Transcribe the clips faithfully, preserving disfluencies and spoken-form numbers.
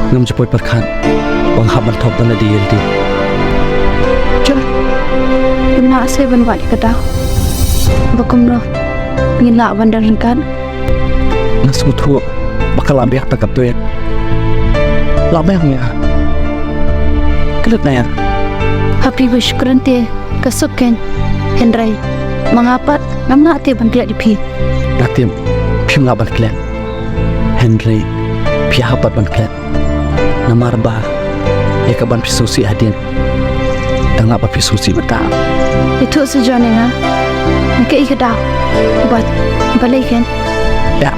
Ngam ju poi pyrkhat ba nga hap ban thok da lade ïa lade. John, ngim lah shuh ban wad ïa ka daw ba kumno ngin lah ban don ryngkat. Nga sngewthuh ba ka lah biang tang ka tuid. Lah biang ïa ka lut na ïa. Ha phi ba shu kren te ka suk kein. Hynrei ma nga pat ngam lah te ban klet ïa phi. Nga tip phim lah ban klet. Hynrei phi hap pat ban klet. Namar ba ïa ka ban phi sngewsih hadien, tang lah ba phi sngewsih mynta. Ïathuh seh John ïa nga, na kaei ka daw ba, balei kein? Ïa,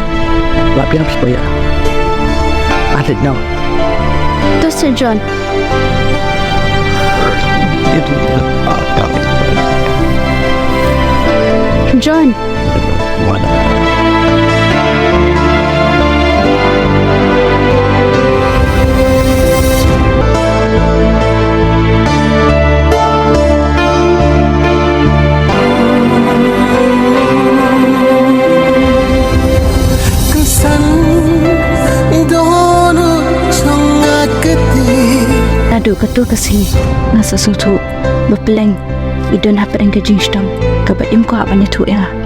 lah biang phi ba ïa. Adik nang. To seh John. John. Naduh katto ka sngi nga sa sngewthuh ba pleng i don hapdeng ka jingshitom kaba im kwah ban ïathuh ïa nga.